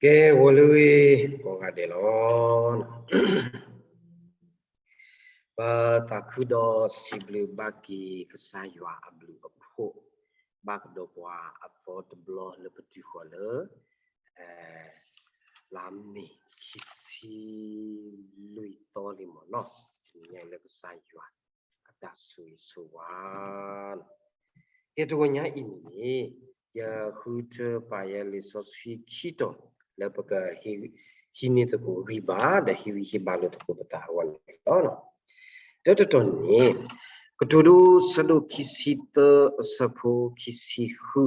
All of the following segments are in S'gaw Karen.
ကဲ ဂီၤလၢအဂ့ၤ ကိးဂၤဒဲးလီၤ. ပသးခုဒီးစံးဘျုးဘၣ်က့ၤကစၢ်ယွၤအဘျုးအဖှိၣ် ဘၣ်ကဒီးပှၤအသီတဘျီလၢပတုၤဃီၤလၢ လါမ့ၤခံဆံလွံၢ်သီလံမ့ၢ်နီၤ, တနံၤညါအံၤလၢကစၢ်ယွၤအတၢ်ဆိၣ်ဂ့ၤဆိၣ်ဝါ ကဲ တဂီၤညါအံၤန့ၣ် ယဃုထၢပာ်ယဲလံာ်စီဆှံခံတီၤ လၢပကဟံးန့ၢ်သကိးဂံၢ်ဘါ ဒီးဟံးဂံၢ်ဟံးဘါလိာ်သကိးပသးအဂီၢ်န့ၣ်လီၤ. တၢ်တတီၤန့ၣ် ကတိၤဒိ အဆၢဒိၣ်ခံဆံသၢ အဆၢဖိခံဆံဃု,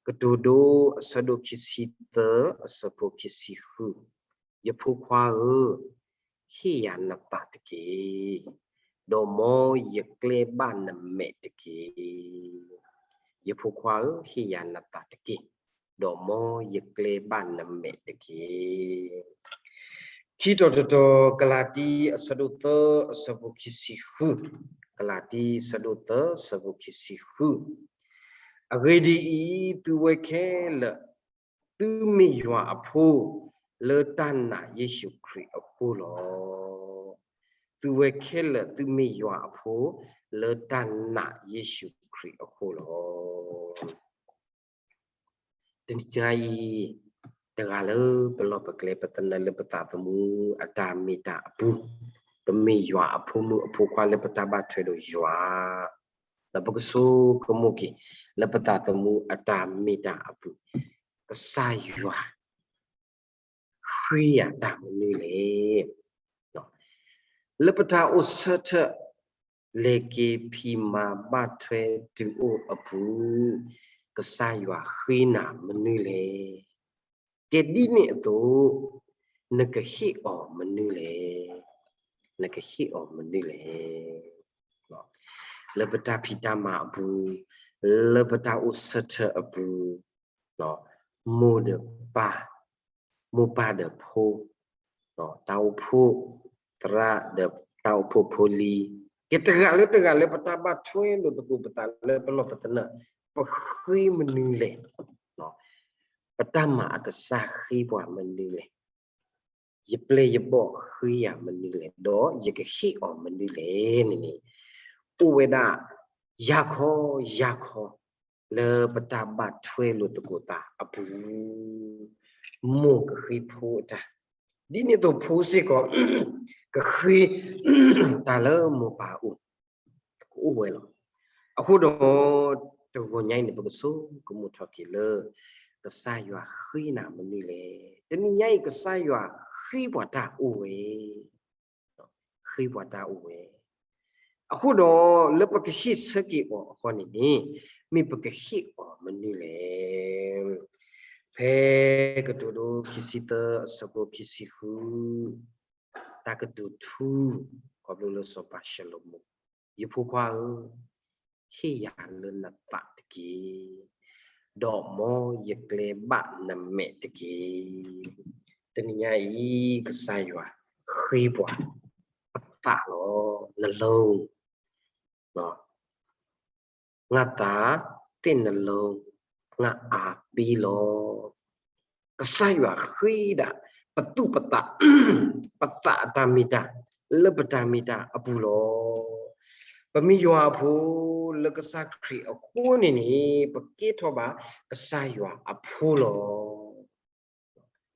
ကတိၤဒိ အဆၢဒိၣ်ခံဆံသၢ အဆၢဖိခံဆံဃု, ယဖိခွါဧၢ, ဟ့ၣ်ယၤနသးတက့ၢ်, ဒီးမ်ယကျဲဘၣ်နမဲာ်တက့ၢ်. ယဖိခွါဧၢ, ဟ့ၣ်ယၤနသးတက့ၢ်, ဒီးမ်ယကျဲဘၣ်နမဲာ်တက့ၢ်. ခံတီၤတတီၤ ကလၤတံ အဆၢဒိၣ်သၢ အဆၢဖိခံဆံဃု, ကလၤတံ အဆၢဒိၣ်သၢ အဆၢဖိခံဆံဃု, အဂ့ၢ်ဒ်အံၤ, သုဝဲခဲလၢာ် သုမ့ၢ်ယွၤအဖိ လၢတၢ်နာ်ယ့ၣ်ၡူးခရံာ်အဃိလီၤ. သုဝဲခဲလၢာ်သုမ့ၢ်ယွၤအဖိ လၢတၢ်နာ်ယ့ၣ်ၡူးခရံာ်အဃိလီၤ. တနံၤညါအံၤ တဂၤလၢပလီၢ်ပကျဲ ပသနၢၣ်လၢပသးသမူအတၢ်မ့ၢ်တၢ်အပူၤ, ပမ့ၢ်ယွၤအဖိမုၣ်အဖိခွါလၢပတၢ်ဘၣ်ထွဲဒီးယွၤ, ဒီးပကဆိကမိၣ်က့ၤ လၢပသးသမူအတၢ်မ့ၢ်တၢ်အပူၤ, ကစၢ်ယွၤ ဃ့ယၤတၢ်မနုၤလဲၣ်. လၢပတၢ်အိၣ်ဆၢထၢၣ် လဲၤက့ၤဖံးမၤဘၣ်ထွဲတုၤအိၣ်အပူၤ, ကစၢ်ယွၤဃ့နၤမနုၤလဲၣ်. ကဲဒ်န့ၣ်အသိး, နကဟ့ၣ်အီၤမနုၤလဲၣ်. နကဟ့ၣ်အီၤမနုၤလဲၣ်. လၢပတၢ်ဖံးတၢ်မၤအပူၤ, လၢပတၢ်အိၣ်ဆၢထၢၣ်အပူၤ, မိၢ်ဒီးပၢ်, မိၢ်ပၢ်ဒီးဖိ, တၢ်အိၣ်ဖှိၣ်, သရၣ်ဒီးတၢ်အိၣ်ဖှိၣ်ဖိလံၤ, ကဲတဂၤလၢတဂၤလၢပတၢ်ဘၣ်ထွဲလိာ်သကိးပသးလၢပလီၢ်ပသနၢၣ်, ပဃ့မနုၤလဲၣ်. ပတၢ်မၤအကစၢ်ဃ့ပှၤမနုၤလဲၣ်. ယပျဲၢ်ယဘီၣ်ဃ့ယၤမနုၤလဲၣ်, ဒီးယကဟ့ၣ်အီၤမနုၤလဲၣ်န့ၣ်န့ၣ်, အိၣ်ဝဲဒၣ် ယၤခီယၤခီ လၢပတၢ်ဘၣ်ထွဲလိာ်သကိးသးအပူၤ, မိၢ်ကဃ့ဖိအတၢ်, ဒ်န့ၣ်အသိးဖိစ့ၢ်ကီး ကဃ့တၢ်လၢမိၢ်ပၢ်အအိၣ် ကအိၣ်ဝဲလီၤ. အဃိဒီး တဂီၤညါအံၤန့ၣ် ပကဆိကမိၣ်ထီၣ်က့ၤလၢ ကစၢ်ယွၤဃ့နၤမနုၤလဲၣ်. တနံၤညါအံၤ ကစၢ်ယွၤဃ့ပှၤတၢ်အိၣ်ဝဲ, ဃ့ပှၤတၢ်အိၣ်ဝဲ. အဃိဒီး လၢပကဟ့ၣ်ဆၢက့ၤအီၤအဃိန့ၣ်န့ၣ် မ့ၢ်ပကဟ့ၣ်အီၤမနုၤလဲၣ်. ဖဲကတိၤဒိ ခံဆံသၢ အဆၢဖိခံဆံဃု တၢ်ကတိၤထူ ခီဖျိလၢစီၤပၤၡလိၤမိၣ်, ယဖိခွါဧၢ, ဟ့ၣ်ယၤလၢနသးတက့ၢ်, ဒီးမ်ယကျဲဘၣ်နမဲာ်တက့ၢ်. တနံၤညါအံၤ ကစၢ်ယွၤဃ့ပှၤ ပသးလီၤ, နလီၤ ငါသးသ့ၣ်နလီၤ ငါအၢ်ပ့လီၤ. ကစၢ်ယွၤဃ့ဒၣ် ပသူၣ်ပသး ပသးအတၢ်မ့ၢ်တၢ် လၢပတၢ်မ့ၢ်တၢ်အပူၤလီၤ. ပမ့ၢ်ယွၤအဖိ လၢကစၢ်ခရံာ်အဃိန့ၣ်န့ၣ် ပကဲထီၣ်ဘၣ်ကစၢ်ယွၤအဖိလီ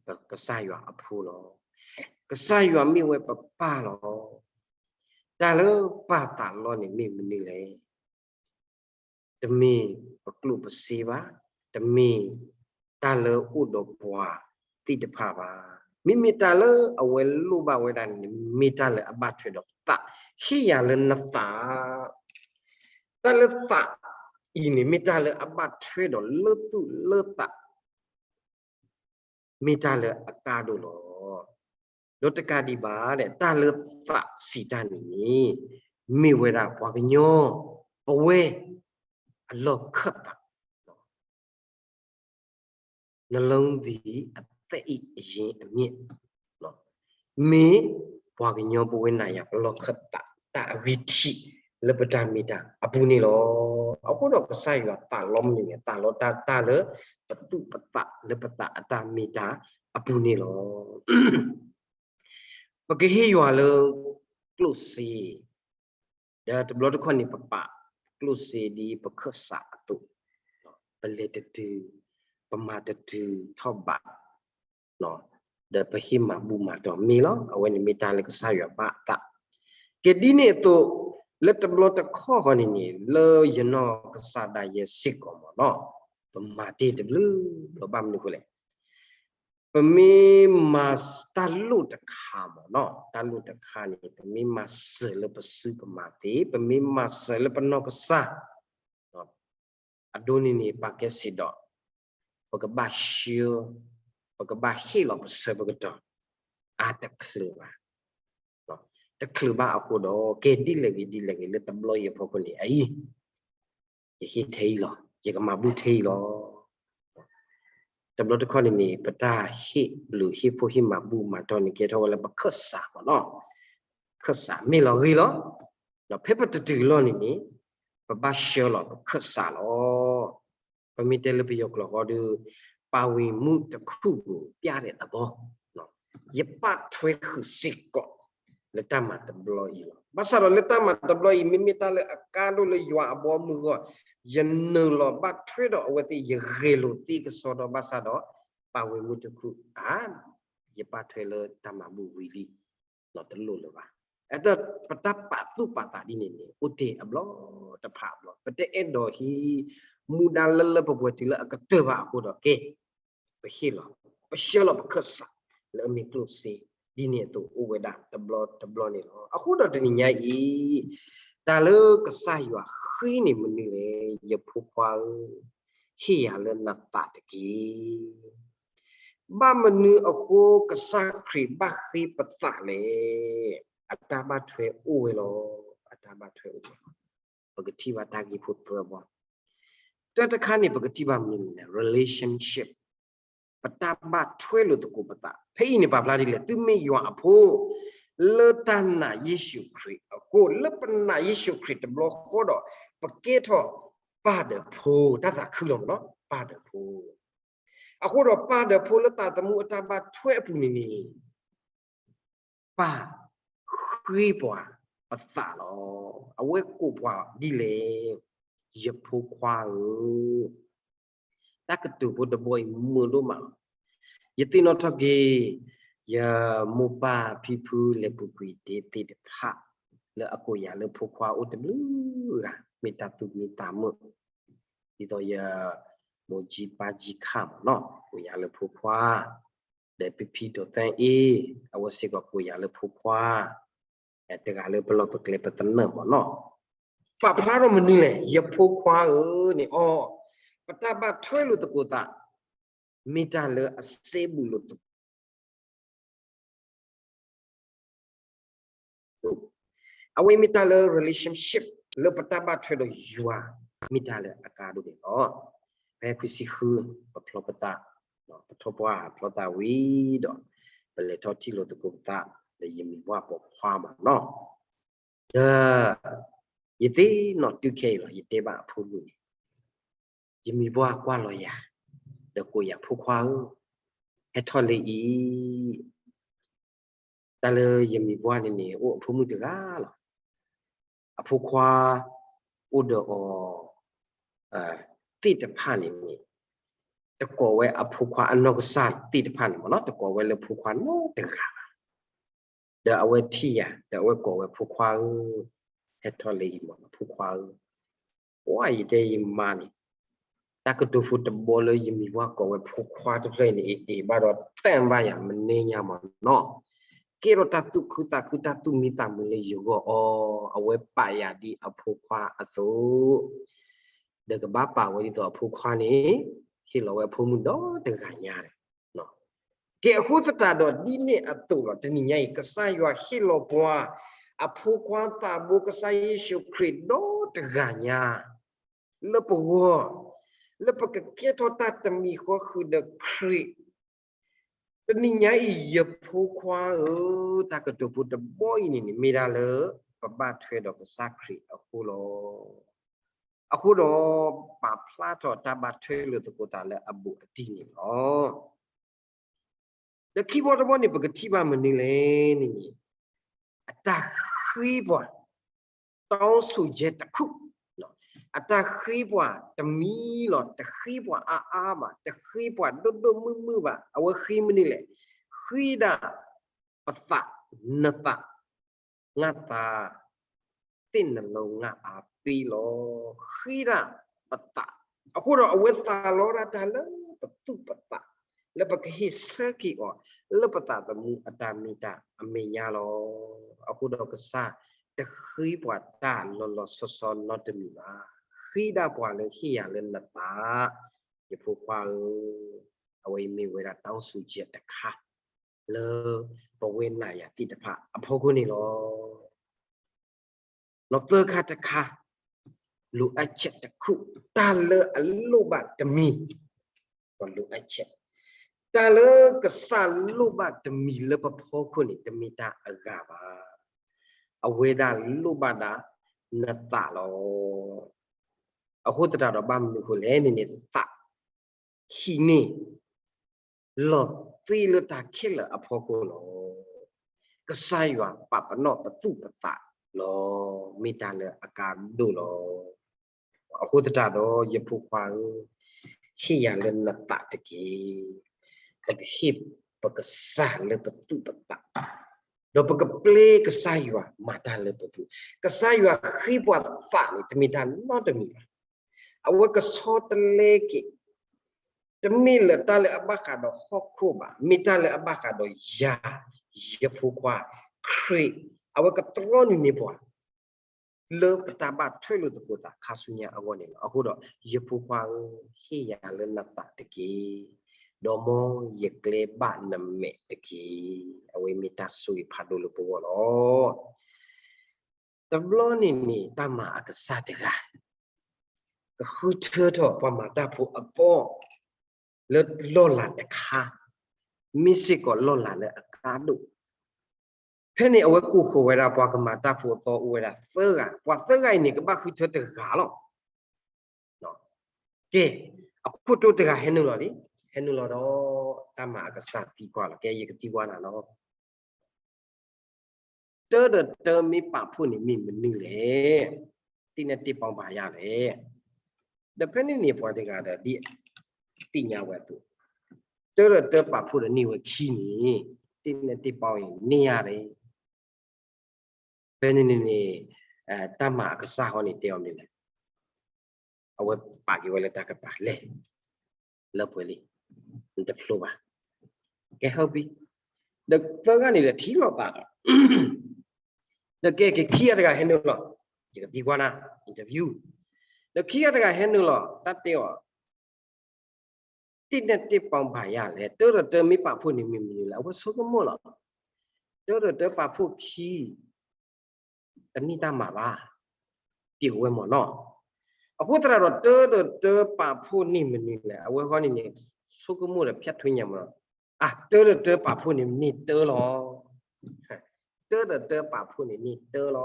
ၤ. ကစၢ်ယွၤအဖိလီၤ. ကစၢ်ယွၤမ့ၢ်ဝဲပပၢ်လီၤ. တၢ်လၢပၢ်သးလီန့ၣ်မ့ၢ်မနုၤလဲၣ်. တမ့ၢ်ပကျိၣ်ပစ့ဘၣ်, တမ့ၢ်တၢ်လၢအိၣ်ဒီးပှၤသ့ၣ်တဖၣ်ဘၣ်. မ့မ့ၢ်တၢ်လၢအဝဲလိၣ်ဘၣ်ဝဲဒၣ်န့ၣ် မ့ၢ်တၢ်လၢအဘၣ်ထွဲဒီးသး, ဟ့ၣ်ယၤလၢနသး. တၢ်လၢသးအံၤန့ၣ် မ့ၢ်တၢ်လၢအဘၣ်ထွဲဒီးလၢသူၣ်လၢသး မ့ၢ်တၢ်လၢအကါဒိၣ်လီၤ. ဒီးတကးဒံးဘၣ် တၢ်လၢသးစံးတၢ်န့ၣ်န့ၣ် မ့ၢ်ဝဲဒၣ်ပှၤကညီ ပဝဲအလီၢ်ခၢၣ်သး နလီၤသံအသဲအံၤအယ့ၢ်အမျဲၢ် မ့ၢ်ပှၤကညီပဝဲနၤယၤပလီၢ်ခၢၣ်သး တၢ်အဂံၢ်ထံး လၢပတၢ်မ့ၢ်တၢ်အပူၤန့ၣ်လီၤ. အဃိဒီးကစၢ်ယွၤသးလီမနုၤလဲၣ်, သးလီတၢ်တၢ်လၢပသူၣ်ပသးလၢပသးအတၢ်မ့ၢ်တၢ်အပူၤန့ၣ်လီၤ. ပကဟ့ၣ်ယွၤလၢကျိၣ်စ့, ဒီးတဘျီတခီၣ်န့ၣ် ပပာ်ကျိၣ်စ့ဒ်ပခၢၣ်စးအသိး, ပလဲၤတတုၤ, ပမၤတတုၤထီၣ်ဘး, ဒီးပဟ့ၣ်မၤဘူၣ်မၤတီၢ်မ့ၢ်လီၤ. အဝဲန့ၣ်မ့ၢ်တၢ်လၢကစၢ်ယွၤဘၣ်အသး. ကဲဒ်န့ၣ်အသိး, လၢတဘျီတခီၣ်ဃီန့ၣ်န့ၣ် လၢယနီၢ်ကစၢ်ဒၣ်ယဲစ့ၢ်ကီးမ့ၢ်နီၤ, ပမၤတ့ၢ်တဘျုးဘျီဘၣ်မနုၤအဃိလဲၣ်. ပမ့ၢ်မၤတၢ်လိၣ်တခါမ့ၢ်နီၤ, တၢ်လိၣ်တခါန့ၣ် ပမ့ၢ်မၤစၢၤလၢပစုပမၤသ့, ပမ့ၢ်မၤစၢၤလၢပနီၢ်ကစၢ် အဒိန့ၣ်န့ၣ် ပာ်ကဲစ့ၢ်ဒီး ပကဘၣ်ဆှၢ, ပကဘၣ်ဟ့ၣ်လီၤပဆၢပကတီၢ် အါတချုးဘၣ်. တချုးဘၣ်အဃိဒီး ကဲဒ်လဲၣ်ဂ့ၤ ဒ်လဲၣ်ဂ့ၤ လၢတဘျီအံၤအဖီခိၣ်န့ၣ် အအံၤ ယဟ့ၣ်ထဲအံၤလီၤ, ယကမၤဘူၣ်ထဲအံၤလီၤ. တဘျီတခီၣ်န့ၣ်န့ၣ် ပတၢ်ဟ့ၣ်ဘျုးဟ့ၣ်ဖှိၣ်ဟ့ၣ်မၤဘူၣ်မၤတီၢ်န့ၣ် ကဲထီၣ်ဝဲလၢပခၢၣ်စးမ့ၢ်နီၤ, ခၢၣ်စးမ့ၢ်လီၤဂ့ၤလီၤ. ဒီးဖဲပတတုၤလီၢ်န့ၣ်န့ၣ် ပဘၣ်ဆှၢလီၤပခၢၣ်စးလီၤ. ပမ့ၢ်တဲလၢပယီၤကျိာ်ဃီဒီး ပါဝင်မှုတစ်ခုကို ပြတဲ့သဘော, ယပာ်ထွဲဃုာ်စ့ၢ်ကီး လၢတၢ်မၤတဘျီအံၤလီၤ. ဘၣ်ဆၣ်ဒီးလၢတၢ်မၤတဘျီအံၤ မ့မ့ၢ်တၢ်လၢအကါဒိၣ်လၢယွၤအဘီအမုၢ်အဂီၢ်, ယနုာ်လီၤဘၣ်ထွဲဒီးအဝဲသ့ၣ် ယဂဲၤလိာ်သ့ကစီဒီဘၣ်ဆၣ်ဒီး ပါဝင်မှုတစ်ခု, အါ, ယပာ်ထွဲလၢတၢ်မၤဘူၣ်ဝံၤလံ တလိၣ်လၢၤဘၣ်. အတၢ်ပတၢ်ပာ်သူၣ်ပာ်သးဒ်န့ၣ်န့ၣ် အိၣ်တ့ၢ်အဘျီတဖၣ်အဘျီ, ပတအဲၣ်ဒိးဟံးမူဒါလၢလၢပှဲၤပှဲၤတုၤလၢအကတၢၢ်ဘၣ်အဃိဒီးကဲ, ပဟ့ၣ်လီၤ, ပဆှၢလီၤပခၢၣ်စး လၢအမ့ၢ်ကျိၣ်စ့ ဒ်န့ၣ်အသိးအိၣ်ဝဲဒၣ်တဘျီတဘျီန့ၣ်လီၤ. အဃိဒီးတနံၤညါအံၤ တၢ်လၢကစၢ်ယွၤဃ့န့ၣ်မနုၤလဲၣ်, ယဖိခွါဧၢ, ဟ့ၣ်ယၤလၢနသးတက့ၢ်. ဘၣ်မနုၤအဃိကစၢ်ခရံာ်ဘၣ်ဃ့ပသးလဲၣ်. အတၢ်ဘၣ်ထွဲအိၣ်ဝဲလီၤ, အတၢ်ဘၣ်ထွဲအိၣ်ဝဲလီၤ. ပကထံၣ်ဘၣ်တၢ်ဂ့ၢ်ဖိသၢဘီ, တၢ်တခါန့ၣ် ပကထံၣ်ဘၣ်မနုၤလဲၣ်န့ၣ် relationship, ပတၢ်ဘၣ်ထွဲလိာ်သကိးပသး. ဖဲအံၤန့ၣ် ပာ်ဖျါဒ်လဲၣ်, သုမ့ၢ်ယွၤအဖိ လၢတၢ်နာ်ယ့ၣ်ၡူးခရံာ်အဃိ, လၢပနာ်ယ့ၣ်ၡူးခရံာ်တဘျီဃီဒီး ပကဲထီၣ်ပၢ်ဒီးဖိ, တၢ်သးခုလီၤမ့ၢ်နီၤ, ပၢ်ဒီးဖိ. အဃိဒီးပၢ်ဒီးဖိလၢသးသမူအတၢ်ဘၣ်ထွဲအပူၤန့ၣ်န့ၣ် ပၢ်ဃ့ပှၤပသးလီၤ. အဝဲကိးပှၤဒ်လဲၣ်, ယဖိခွါဧၢ, တၢ်ကတိၤဖိတဘီအံၤမုာ်ဒိၣ်မးလီၤ. ယသ့ၣ်နီၣ်ထီၣ်က့ၤ ယမိၢ်ပၢ်ဖံဖုလဲၤပူၤကွံာ်ဒ့သ့ၣ်တဖၣ် လၢအကိးယၤလၢဖိခွါအိၣ်တဘျုးဂၤ, မ့ၢ်တၢ်သူၣ်မံသးမုာ်, ဒ်သိးယ မိၢ်ကၠံပၢ်ကၠံခါမ့ၢ်နီၤ ကိးယၤလၢဖိခွါ, ဒီးဖံဖံဒိးသၢအ့, အဝဲစ့ၢ်ကီးကိးယၤလၢဖိခွါ, တဂၤလၢပလီၢ်ပကျဲပသနၢၣ်မ့ၢ်နီၤ, ပာ်ဖျါထီၣ်မနုၤလဲၣ်, ယဖိခွါဧၢန့ၣ်အီၤ, ပတၢ်ဘၣ်ထွဲလိာ်သကိးသး မ့ၢ်တၢ်လၢအစဲဘူးလိာ်သကိး အဝဲမ့ၢ်တၢ်လၢ relationship လၢပတၢ်ဘၣ်ထွဲဒီးယွၤ မ့ၢ်တၢ်လၢအကါဒိၣ်န့ၣ်လီၤ. ဖဲခွံဆံဃု ပဖျီပသး, ပထီၣ်ပှၢ်ဖျီသးဝံၤဒီး ပလဲၤထီၣ်ထံၣ်လိာ်သကိးပသး ဒီးယမံၤပှၢ်ပိာ်ခွါမ့ၢ်နီၤ, ဒီး ယသ့ၣ်နီၣ်တုၤခဲအံၤလီၤ ယတဲဘၣ်အဖိမုၣ်န့ၣ် ယမံၤပှၢ်ကွၢ်လီၤယၤ, ဒီးကိးယၤဖိခွါဧၢ, ဟဲထီၣ်လၢအံၤ, တၢ်လၢယမံၤပှၢ်န့ၣ်န့ၣ် အိၣ်အဖိမုၣ်တဂၤလီၤ. အဖိခွါ အိၣ်ဒီးအီၤ သ့ၣ်တဖၣ်န့ၣ်န့ၣ် တကိးဝဲအဖိခွါအနီၢ်ကစၢ်သ့ၣ်တဖၣ်န့ၣ်မ့ၢ်နီၤ တကိးဝဲလၢဖိခွါနီတဂၤဘၣ်. ဒီးအဝဲထံၣ်ယၤ ဒီးအဝဲကိးဝဲဖိခွါဧၢ, ဟဲထီၣ်လၢအံၤမ့ၢ်ဖိခွါဧၢ, ပှၢ်ယတဲယမါန့ၣ် တၢ်ကတိၤဖိတဘီလၢယမံၤပှၢ်ကိးဝဲဖိခွါတဖျၢၣ်အံၤန့ၣ် အ့ၣ်ဘၣ်ဒီးတၢ်ဘၣ်ယၤမနုၤညါမ့ၢ်နီၤ, ကဲထီၣ်တၢ်သူၣ်ခုသးခုတၢ်သူၣ်မံသးမုာ်လၢယဂီၢ်အီၤ, အဝဲပာ်ယၤဒ်အဖိခွါအသိး ဒီးကဘၣ်ပာ်ဝဲဒ်သိးအဖိခွါန့ၣ် ဟ့ၣ်လီၤဝဲအဖိမုၣ်ဒီတဂၤညါန့ၣ် ကဲအဃိသတးဒီးဒ်န့ၣ်အသိးလီၤ. တနံၤညါအံၤ ကစၢ်ယွၤဟ့ၣ်လီၤပှၤ အဖိခွါသးဘိကစၢ်ယ့ၣ်ၡူးခရံာ်ဒီတဂၤညါ လၢပဂီၢ် လၢပကကဲထီၣ်တၢ်တမံၤဃီဃုာ်ဒီးခရံာ် တနံၤညါအံၤ ယဖိခွါဧၢ, တၢ်ကတိၤဖိတဘီအံၤန့ၣ်န့ၣ် မ့ၢ်ဒၣ်လၢ ပဘၣ်ထွဲဒီးကစၢ်ခရံာ်အဃိလီၤ. အဃိဒီး ပာ်ဖျါထီၣ်တၢ်ဘၣ်ထွဲလိာ်သကိးသးလၢအဘူးအတံၢ်န့ၣ်လီၤ. ဒီးခံဘီတဘီန့ၣ် ပကထံၣ်ဘၣ်မနုၤလဲၣ်န့ၣ်န့ၣ် အတၢ်ဃ့ပှၤ တောင်းဆိုချက်တစ်ခု, အတၢ်ဃ့ပှၤတမံၤလီၤ, တဃ့ပှၤအါအါဘၣ်, တဃ့ပှၤဒိၣ်ဒိၣ်မုၢ်မုၢ်ဘၣ်, အဝဲဃ့မနုၤလဲၣ်, ဃ့ဒၣ်ပသး, နသး, ငါသး, သ့ၣ်နလိငါအါသ့လီၤ. ဃ့ဒၣ်ပသး, အဃိဒီးအဝဲသးလီဒၣ်တၢ်လၢပသူၣ်ပသး, လၢပကဟ့ၣ်ဆၢက့ၤအီၤ လၢပသးသမူအတၢ်မ့ၢ်တၢ်အမဲာ်ညါလီၤ. အဃိဒီးကစၢ်တဃ့ပှၤတၢ်လီၤလီၤဆီဆီနီတမံၤဘၣ်. ဃ့ဒၣ်ပှၤလၢဟ့ၣ်ယၤလၢနသး, ယဖိခွါဧၢ, အဝဲအံၤမ့ၢ်ဝဲဒၣ် တောင်းဆိုချက် တခါ လၢပဝဲနၤယၤသ့ၣ်တဖၣ်အဖီခိၣ်န့ၣ်လီၤ. ဒီးသၢခါတခါ, လိုအပ်ချက်တစ်ခု, တၢ်လၢအလိၣ်ဘၣ်တမံၤ, ဒီးလိုအပ်ချက်, တၢ်လၢကစၢ်လိၣ်ဘၣ်တမံၤလၢပဖီခိၣ်န့ၣ် တမ့ၢ်တၢ်အဂၤဘၣ်. အဝဲဒၣ်လိၣ်ဘၣ်ဒၣ်နသးလီၤ. အဃိသတးဒီးဘၣ်မနုၤအဃိလဲၣ်န့ၣ်န့ၣ် သး ဟံးန့ၢ် လီၤသ့လၢတၢ်ခဲလၢာ်အဖီခိၣ်လီၤ. ကစၢ်ယွၤပာ်ပနီၣ်ပသူၣ်ပသးလီၤ. မ့ၢ်တၢ်လၢအကါဒိၣ်လီၤ. အဃိသတးဒီး ယဖိခွါဧၢ, ဟ့ၣ်ယၤလၢနသးတက့ၢ်. ပကဟ့ၣ်ပကစၢ်လၢပသူၣ်ပသး, ဒီးပကပျဲကစၢ်ယွၤမၤတၢ်လၢပပူၤ. ကစၢ်ယွၤဃ့ပှၤသးန့ၣ် တမ့ၢ်တၢ်နီတမံၤဘၣ်. အဝဲကဆီတလဲက့ၤ, တမ့ၢ်လၢတၢ်လၢအဘၣ်ဃးဒီးဟီၣ်ခိၣ်ဘၣ်, မ့ၢ်တၢ်လၢအဘၣ်ဃးဒီးယၤ, ယဖိခွါ, ခရံာ်, အဝဲကတြီနုာ်န့ၢ်ပှၤ လၢပတၢ်ဘၣ်ထွဲလိာ်သကိးသးခါဆူညါအဂီၢ်န့ၣ်လီၤ. အဃိဒီး ယဖိခွါဧၢ, ဟ့ၣ်ယၤလၢနသးတက့ၢ်, ဒီးမ်ယကျဲဘၣ်နမဲာ်တက့ၢ်. အဝဲမ့ၢ်တၢ်ဆိၣ်ဂ့ၤဖးဒိၣ်လၢပဂီၢ်လီၤ. တဘျီန့ၣ်န့ၣ် တၢ်မၤအကစၢ်တဂၤ ကဃုထၢထီၣ်ပှၤမၤတၢ်ဖိအသီ လၢလီၢ်လၤတခါ, မ့ၢ်စ့ၢ်ကီးလီၢ်လၤလၢအကါဒိၣ်. ဖဲန့ၣ်အဝဲကိးဃီၤဝဲဒၣ်ပှၤကမၤတၢ်ဖိအသီအိၣ်ဝဲဒၣ်သၢဂၤ, ပှၤသၢဂၤအံၤန့ၣ် ကဘၣ်ဃုထၢတဂၤလီၤ. ကဲ, အခိၣ်တိတဂၤဟဲနုာ်လီၤလံ, ဟဲနုာ်လီၤဒီး တၢ်မၤအကစၢ်သံကွၢ်လီၤ. ကဲ, ယကသံကွၢ်နၤလီၤ. တၢဒီးတၢမ့ၢ်ပာ်ဖှိၣ်န့ၣ်မ့ၢ်မနုၤလဲၣ်. တ့ၢ်နဲၣ်တ့ၢ်ပီဘၣ်ယၤလဲၣ်. ဒီးဖဲန့ၣ်န့ၣ် ပှၤတဂၤဒီးဒ်သ့ၣ်ညါဝဲအသိး, တၢဒီးတၢပာ်ဖှိၣ်ဒီးန့ၢ်ဝဲခံန့ၣ်, တ့ၢ်နဲၣ်တ့ၢ်ပီအံၤန့ၢ်ယၤလဲၣ်. ဖဲန့ၣ်န့ၣ်န့ၣ် တၢ်မၤအကစၢ်ဃီန့ၣ်တဲအီၤမနုၤလဲၣ်. အဝဲပာ်က့ၤဝဲလၢတၢ်ကပၤလဲၣ်, လၢပှဲၤလံ, နတဖျိဘၣ်. ကဲ ဟုတ်ပြီ, ဒီးသၢဂၤန့ၣ်ဒီးထံၣ်လိာ်သးဒီး, ဒီးကဲက့ၤခံဂၤတဂၤဟဲနုာ်လီၤ, ယကသံကွၢ်နၤ interview, ဒီးခံဂၤတဂၤဟဲနုာ်လီၤ တၢ်တဲအီၤ တ့ၢ်နဲၣ်တ့ၢ်ပီဘၣ်ယၤလဲၣ်, တၢဒီးတၢမ့ၢ်ပာ်ဖှိၣ်န့ၣ်မ့ၢ်မနုၤလဲၣ်. အဝဲဆိကမိၣ်လီၤ, တၢဒီးတၢပာ်ဖှိၣ်ခံ တန့ၢ်တၢ်မၤဘၣ်, ပျဲဝဲမ့ၢ်နီၤ. အဃိသတးဒီး တၢဒီးတၢပာ်ဖှိၣ်န့ၣ်မနုၤလဲၣ်. အဝဲဃီန့ၣ်န့ၣ် ဆိကမိၣ်ဒီးဖၠၣ်ထွဲညါမ့ၢ်နီၤ, အ တၢဒီးတၢပာ်ဖှိၣ်န့ၣ်န့ၢ်တၢလီၤ, တၢဒီးတၢပာ်ဖှိၣ်န့ၣ်န့ၢ်တၢလီ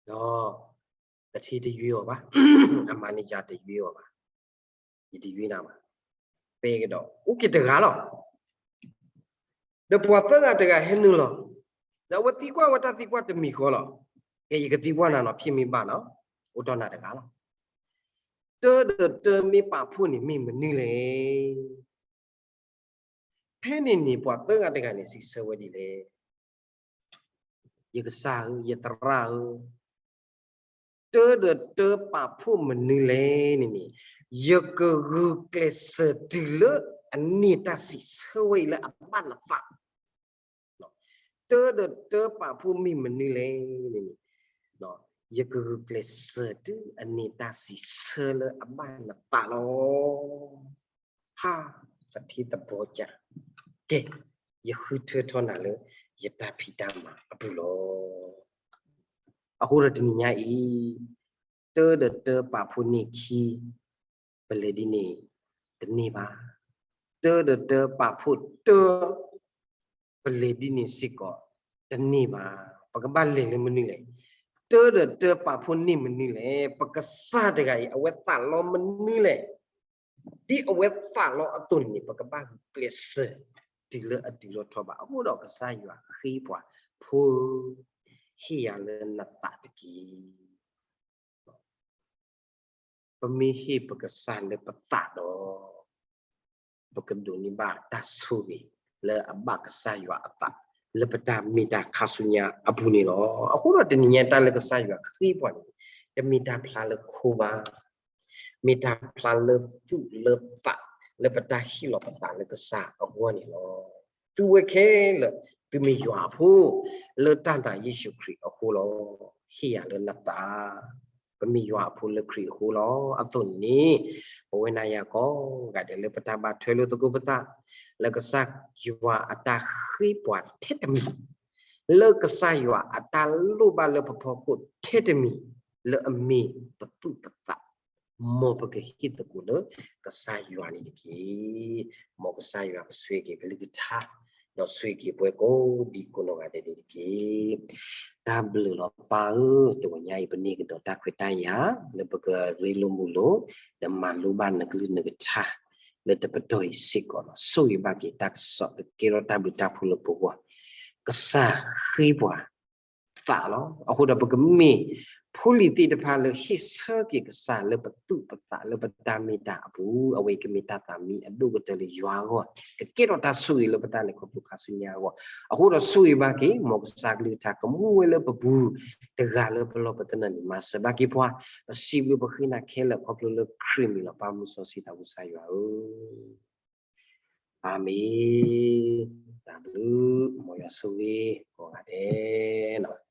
ၤ. ဒီး သူဌေးတရွေးအီၤဘၣ်, အ manager တရွေးအီၤဘၣ်, ယတရွေးနၤဘၣ်, ပဲကဒီး အိၣ်က့ၤတဂၤလီၤ. ဒီးပှၤသၢဂၤတဂၤဟဲနုာ်လီၤ, ဒီးအဝဲသံကွၢ်ဝဲတၢ်သံကွၢ်တမံၤဃီလီၤ. ကဲ ယကသံကွၢ်နၤနီၤ, ဖံးမ့ၢ်ဘၣ်နီၤ, အိၣ်တီၢ်နၤတဂၤလီၤ. တၢဒီးတၢမ့ၢ်ပာ်ဖှိၣ်န့ၣ်မ့ၢ်မနုၤလဲၣ်. ဖဲန့ၣ်န့ၣ် ပှၤသၢဂၤတဂၤန့ၣ် စံးဆၢဝဲဒ်လဲၣ်, ယကစၢ်ဧၢ, ယသရၣ်ဧၢ, တၢဒီးတၢပာ်ဖှိၣ်မနုၤလဲၣ်န့ၣ်န့ၣ်, ယကဂုာ်ကျဲးစၢးတုၤလၢအန့ၢ်တၢ်စံးဆၢဝဲအံၤလၢအဘၣ်နသး တၢဒီးတၢပာ်ဖှိၣ်မ့ၢ်မနုၤလဲၣ်န့ၣ်န့ၣ်, ယကဂုာ်ကျဲးစၢးတုၤအန့ၢ်တၢ်စံးဆၢလၢအဘၣ်နသးလီၤ. ဟါ, သူဌေးသဘောကျ, ကဲ, ယဃုထၢထီၣ်နၤလၢယတၢ်ဖံးတၢ်မၤအပူၤလီၤ. အဃိဒီးတနံၤညါအံၤ, တၢဒီးတၢပာ်ဖှိၣ်န့ၢ်ခံ ပလဲၤဒ်န့ၣ်တန့ၢ်ဘၣ်. တၢဒီးတၢပာ်ဖှိၣ်တၢ ပလဲၤဒ်န့ၣ်စ့ၢ်ကီးတန့ၢ်ဘၣ်. ပကဘၣ်လဲၤလၢမနုၤလဲၣ်. တၢ်ဒီးတၢ်ပာ်ဖှိၣ်န့ၢ်မနုၤလဲၣ်. ပကစၢ်တဂၤအံၤ အဝဲသးလီမနုၤလဲၣ်. ဒ်အဝဲသးလီအသိးန့ၣ် ပကဘၣ်ဂုာ်ကျဲးစၢး တုၤလၢအတုၤလီၤထီဘၣ်. အဃိဒီးကစၢ်ယွၤဃ့ပှၤ, ဖိဧၢ, ဟ့ၣ်ယၤလၢနသးတက့ၢ်. ပမ့ၢ်ဟ့ၣ်ပကစၢ်လၢပသးဒီး ပကဒိးန့ၢ်ဘၣ်တၢ်ဆိၣ်ဂ့ၤ လၢအဘၣ်ကစၢ်ယွၤအသး လၢပတၢ်မ့ၢ်တၢ်ခါဆူညါအပူၤန့ၣ်လီၤ. အဃိဒီးတနံၤညါတၢ်လၢကစၢ်ယွၤဃ့ပှၤန့ၣ် တမ့ၢ်တၢ်ဖျါလၢခိဘၣ်, မ့ၢ်တၢ်ဖျါလၢသူၣ်လၢသး လၢပတၢ်ဟ့ၣ်လီၤပသးလၢကစၢ်အဂီၢ်န့ၣ်လီၤ. သုဝဲခဲလၢာ် သုမ့ၢ်ယွၤအဖိ လၢတၢ်နာ်ယ့ၣ်ၡူးခရံာ်အဃိလီၤ. ဟ့ၣ်ယၤလၢနသး ပမ့ၢ်ယွၤအဖိလၢခရံာ်အဃိလီၤ. အသိးန့ၣ် ပဝဲနၤယၤကိးဂၤဒဲးလၢပတၢ်ဘၣ်ထွဲလိာ်သကိးပသး လၢကစၢ်ယွၤအတၢ်ဃ့ပှၤထဲတမံၤ, လၢကစၢ်ယွၤအတၢ်လိၣ်ဘၣ်လၢပဖီခိၣ်ထဲတမံၤ လၢအမ့ၢ်ပသူၣ်ပသး, မ်ပကဟ့ၣ်သကိးလၢကစၢ်ယွၤန့ၣ်တက့ၢ်. မ်ကစၢ်ယွၤကဆိၣ်ဂ့ၤကလုၢ်ကထါ ဒီးဆိၣ်ဂ့ၤပှၤကိးဒံကိးနီၢ်ဂၤဒဲးန့ၣ်တက့ၢ်. တၢ်ဘျုးလီၤပၢ်ဧၢ, တဝီညါအံၤပန့ၢ်ကဒီးတၢ်ခွဲးတၢ်ယာ် လၢပကရ့လိာ်မုာ်လိာ် ဒီးမၤလိဘၣ်နကလုၢ်နကထါ လၢတပတီၢ်အံၤစ့ၢ်ကီးလီၤ. ဆိၣ်ဂ့ၤဘၣ်က့ၤတၢ်ကစီၣ် ကကဲထီၣ်တၢ်ဘျုးတၢ်ဖှိၣ်လၢပဂီၢ်, ကစၢ်ဃ့ပှၤ သးလီၤ. အဃိဒီးပကမ့ၢ်ဖိလံၤသ့ၣ်တဖၣ်လၢဟ့ၣ်ဆၢက့ၤကစၢ်လၢပသူၣ်ပသးလၢပတၢ်မ့ၢ်တၢ်အပူၤ, အဝဲအံၤကမ့ၢ်တၢ်သးမံအဒိၣ်ကတၢၢ်လၢယွၤအဂီၢ်, ကကဲထီၣ်တၢ်ဆိၣ်ဂ့ၤလၢပတၢ်လဲၤခီဖျိခါဆူညါအဂီၢ်. အဃိဒီးဆိၣ်ဂ့ၤဘၣ်က့ၤ မ်ကစၢ်ကလုၢ်ကထါကမူဝဲလၢပပူၤ, တဂၤလၢပလီၢ်ပသနၢၣ်န့ၣ် မၤစၢၤဘၣ်က့ၤပှၤ, ပစံးဘျုးပဃ့နၤခဲလၢာ်ခီဖျိလၢခရံာ်မံၤလီၤ. ပၢ်မုၢ်စီဆှံသးဘိကစၢ်ယွၤဧၢ အၤမ့ၣ်. တၢ်ဘျုး မ်ယွၤဆိၣ်ဂ့ၤကိးဂၤဒဲး လၢ